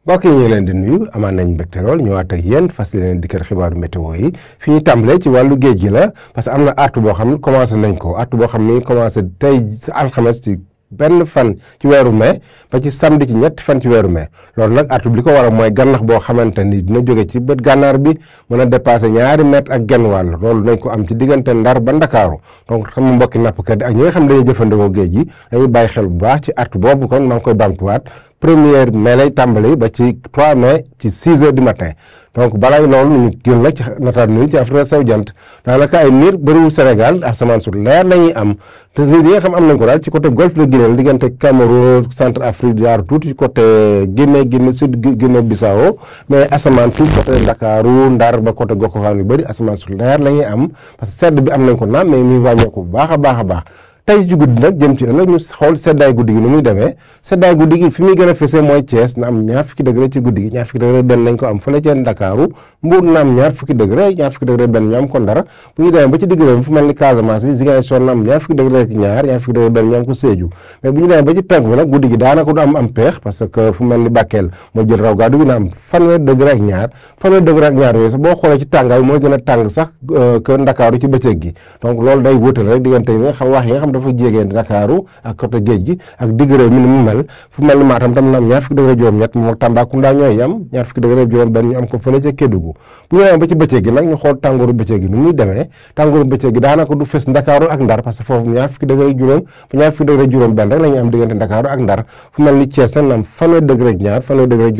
mbokk yi ñu leen di nuyu amaan nañ mbégte lool ñëwaat ak yéen fas leen dikkal xibaaru météo yi fi ñu tàmbalee ci wàllu géej gi la parce que am na artu boo xam ne commencé nañ ko artu boo xam ne commencé tey alxames ci benn fan ci weeru mai ba ci samedi ci ñetti fan ci weeru mai loolu nag artu bi li ko waral mooy gànnax boo xamante ni dina jóge ci bët gànnaar bi mën a dépassé 2 mètres ak genn wàll loolu nañ ko am ci diggante Ndar ba Ndakaaru donc xam mbokki nappkat yi ak ñi nga xam dañuy jëfandikoo géej gi dañuy bàyyi xel bu baax ci artu boobu kon maa ngi koy bamtuwaat 1er mai lay tàmbali ba ci 3 mai ci 6 heures du matin donc balaa loolu ñu gën la ci nataal ni ci Afrique sowu jant daanaka ay niir bëriwul Sénégal asamaan su leer la ñuy am te niir yi nga xam am nañ ko daal ci côté golfe de Guinée diggante Cameroun centre Afrique jaar tuuti ci côté Guinée sud Guinée Bissau mais asamaan si côté Ndakaaru Ndar ba côté gox-goxaan yu bëri asamaan su leer la ñuy am parce que sedd bi am nañ ko naam mais muy wàññeeku bu baax a baax a baax. tey ci guddi nag jëm ci ëllëg ñu xool seddaay guddi gi nu muy demee seddaay guddi gi fi muy gën a fese mooy Thiès na am 20 degré ci guddi gi 20 degré benn nañ ko am fële ca Ndakaaru Mbuur na am 20 degré benn ñu am ko Ndar bu ñu demee ba ci digg réew mi fu mel ni Casamance bi Ziguinchor na am 20 degré ak ñaar 20 degré benn ñu am ko Sédhiou mais bu ñu demee ba ci penk bi nag guddi gi daanaka du am peex parce que fu mel ni Bakel moo jël raw gàddu gi na am 20 degré ak ñaar yooyu sax boo xoolee ci tàngaay mooy gën a tàng sax que Ndakaaru ci bëccëg gi donc loolu day wutale rek diggante yi nga xam wax yi nga xam dafa jégee Ndakaaru ak côté géej gi ak digg réew mi ni mu mel fu mel ni Matam tam na am 20 degré juróom-ñett moom Tambacounda ñooy am 20 degré juróom-benn ñu am ko fële ca Kédougou bu ñu demee ba ci bëccëg gi nag ñu xool tàngooru bëccëg gi nu muy demee tàngooru bëccëg gi daanaka du fës Ndakaaru ak Ndar parce que foofu 20 degré juróom ba 20 degré juróom-benn rek la ñuy am diggante Ndakaaru ak Ndar fu mel ni Thiès na am 20 degré ak ñaar 20 degré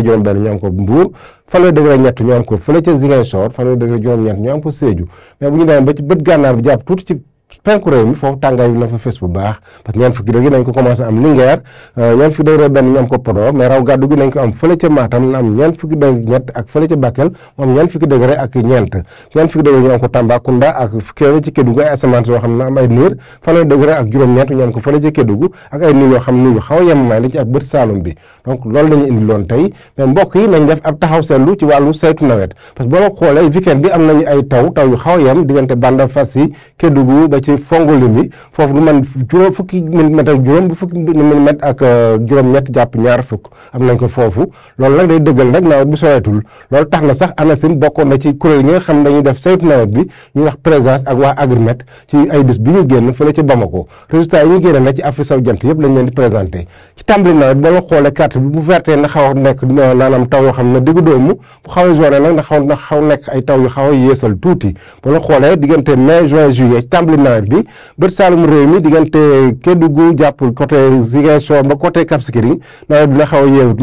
juróom-benn ñu am ko Mbuur 20 degré ñett ñu am ko fële ca Ziguinchor 20 degré juróom-ñett ñu am ko Sédhiou mais bu ñu demee ba ci bët gànnaar bi jàpp tuuti ci penku réew mi foofu tàngaay bi na fa fes bu baax parce que 20 degré nañ ko commencé am Linguère 20 degré benn ñu am ko Podor mais raw gàddu gi nañ ko am fële ca Matam na am 20 degré ñett ak fële ca Bakel mu am 20 degré ak ñeent 20 degré ñu am ko Tambacounda ak fële ci Kédougou ay asamaan yoo xam ne am ay niir 20 degré ak juróom-ñeent ñu am ko fële ca Kédougou ak ay niir yoo xam ne yu xaw a yemamaay la ci ak bët Saalum bi donc loolu lañu indi loon tey mais mbokk yi nañ def ab taxaw seetlu ci wàllu saytu nawet parce que boo xoolee weekend bi am nañu ay taw yu xaw a yem diggante Bandafassi Kédougou ba ci Fongolimbi foofu du man fukki milimètre ak juróom bu fukki milimètre ak juróom-ñett jàpp ñaar fukk am nañ ko foofu loolu nag day dëggal nag nawet bi soreetul loolu tax na sax ANACIM bokkoon na ci kuréel yi nga xam dañuy def saytu nawet bi ñuy wax présence ak waa Agrimet ci ay bis bi ñu génn fële ca Bamako résultat yi ñu génne nag ci Afrique sowu jant yëpp lañ leen di présenté ci tàmbali nawet ba nga xoolee carte bi bu vertee na xaw a nekk naanaam taw yoo xam ne diggu doomu bu xaw a jaune nag na xaw nekk ay taw yu xaw a yeesal tuuti ba nga xoolee diggante mai juin juillet ci tàmbali nawet bi bët Saalum réew mi diggante Kédougou jàpp côté Ziguinchor ba côté Cap Skirring nawet bi na xaw a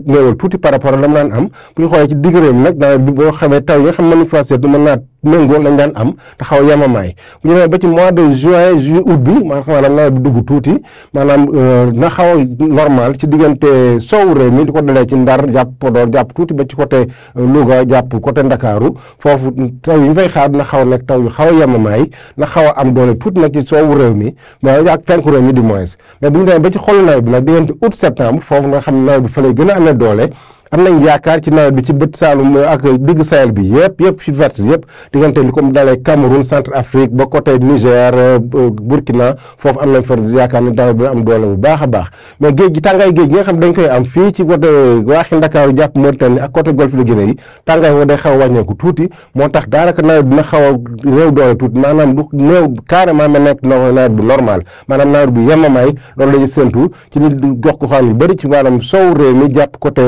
néewal tuuti par rapport ak la mu daan am bu ñu xoolee ci digg réew mi nag nawet bi boo xamee taw yi nga xam ne manifesté du mën naa méngoo lañ daan am te xaw a yemamaay bu ñu demee ba ci mois de juin juillet août bi maanaam nawet bi dugg tuuti maanaam na xaw a normal ci diggante soowu réew mi di ko dalee ci Ndar jàpp Podor jàpp tuuti ba ci côté Louga jàpp côté Ndakaaru foofu taw yi ñu fay xaar na xaw a nekk taw yu xaw a yemamaay na xaw a am doole tuuti nag ci soowu réew mi mais ak penku réew mi du moins mais bu ñu demee ba ci xolu nawet bi nag diggante août septembre foofu nga xam ne nawet bi fa lay gën a amee doole am nañ yaakaar ci nawet bi ci bët Saalum ak digg Sahel bi yëpp fi vert yëpp diggante li comme dalee Cameroun centre Afrique ba côté Niger Burkina foofu am nañ fa yaakaar ne nawet bi am doole bu baax a baax mais géej gi tàngaay géej gi nga xam dañ koy am fii ci côté waaxi Ndakaaru jàpp Mauritanie ak côté golfe de Guinée yi tàngaay woo day xaw a wàññeeku tuuti moo tax daanaka nawet bi na xaw a néew doole tuuti maanaam du néew carrément ma nekk nawet bu normal maanaam nawet bu yemamaay loolu la ñu séntu ci nit gox ko xam yu bëri ci maanaam sow réew mi jàpp côté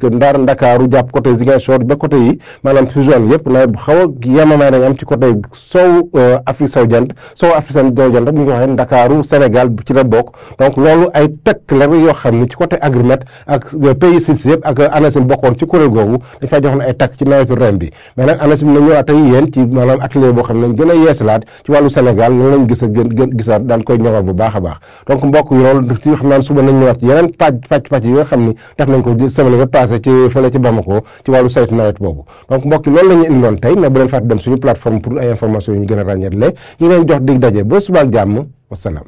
Ndar Ndakaaru jàpp côté Ziguinchor ba côté yi maanaam ci zone yëpp nawet bu xaw a yemamaay dañ am ci côté sow Afrique sowu jant sow Afrique sowu jant rek ñu ngi waxee Ndakaaru Sénégal ci la bokk donc loolu ay tëkk la yoo xam ne ci côté Agrimet ak pays sud yëpp ak ANACIM bokkoon ci kuréel googu dañ fay joxoon ay takk ci nawetu ren bi mais nag ANACIM na ñëwaat ak yéen ci maanaam atelier boo xam ne gën a yeesalaat ci wàllu Sénégal lan lañ gis gisaat daan koy ñëwal bu baax a baax donc mbokk yi loolu ci xam naan suba nañ ñëwaat ci yeneen pàcc yi nga xam ni def nañ ko semaine ba passé ci fële ci Bamako ci wàllu saytu nawet boobu donc mbokk yi loolu la ñu indiloon tey mais bu leen fàtte dem suñu plateforme pour ay information yi ñu gën a ràññeetle ñu leen jox dig daje ba suba ak jàmm wasalaam